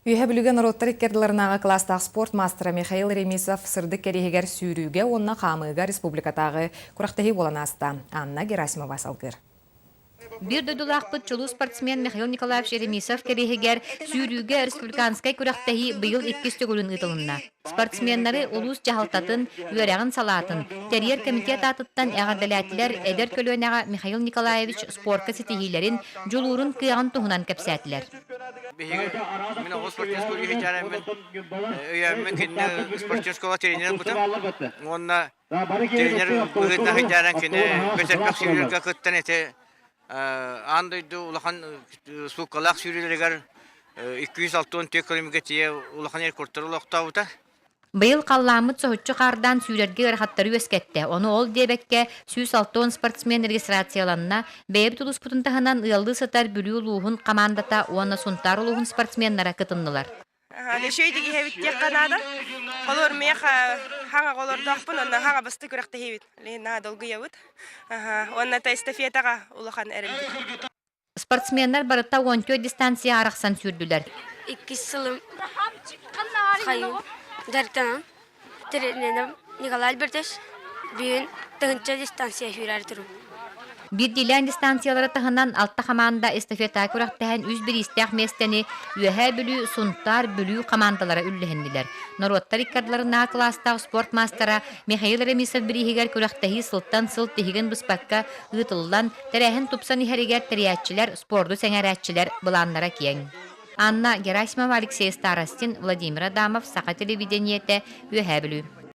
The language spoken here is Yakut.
Үөһэ Бүлүүгэ норуоттар икки ардыларынааҕы кылаастаах спорт маастара Михаил Ремисов сырдык кэриэһигэр сүүрүүгэ уонна хаамыыга республикатааҕы күрэхтэһии буолан ааста. Анна Герасимова салгыыр. Биир дойдулаахпыт чулуу спортсмен Михаил Николаевич Еремисов кэриэһигэр сүүрүүгэ республиканскай күрэхтэһии быйыл иккис төгүлүн ыытылынна. Спортсменнары улуус дьаһалтатын, үөрэҕин салаатын, тэрийэр комитет аатыттан эҕэрдэлээтилэр, эдэр көлүөнэҕэ Михаил Николаевич спорка ситиһиилэрин, дьулуурун кыаҕын туһунан кэпсээтилэр. Биһиги мин оҕус спортивскай үһүчээрэммин өйөөммүн кинини спортивскай школа тренер бутум уонна тренер быһыытынан сылдьааран кини бөтөрбөх сүүрүүгэ кыттан ити аан дойду улахан сууккалаах сүүрүүлэригэр 264 километрга тиийэ улахан рекордтары олохтообута. Быйыл халлааммыт соһуччу хаардаан сүүрэргэ ыарахаттары үөскэттэ. Ону ол диэбэккэ, 160 спортсмен регистрацияланна, бэйэбит улууспутун таһынан ыаллыы сытар Бүлүү улууһун хамаандата уонна Сунтаар улууһун спортсменнара кытыннылар. Үчүгэйдик иһэбит диэххэ наада. Холор миэхэ хаҥа олордоохпун, онно хаҥа басты күрэхтэһиибит. Наһаа долгуйабыт. Уонна та эстафетаҕа улахан эрэлбит. Спортсменнар барыта 14 дистанция арахсан сүүрдүлэр. Иккис сылым хайыы дьарыктанан тренерим Николай Альбертович бүгүн тыһыынча дистанция сүүрэр турум. Биирдиилээн дистанциялары таһынан алта хамаанда эстафета күрэхтэһэн үс бириистээх миэстэни Үөһээ Бүлүү, Сунтаар, Бүлүү хамаандалара үллэһиннилэр. Норуоттар иккардыларынааҕы кылаастаах спорт маастара Михаил Ремисов бирииһигэр күрэхтэһии сылтан сыл тиһигин быспакка ыытыллан, тэрээһин тупсан иһэригэр тэрийээччилэр, спорду сэҥээрээччилэр былааннара киэҥ. Анна Герасимова, Алексей Старостин, Владимир Адамов, Саха телевидениетэ, Үөһээ Бүлүү.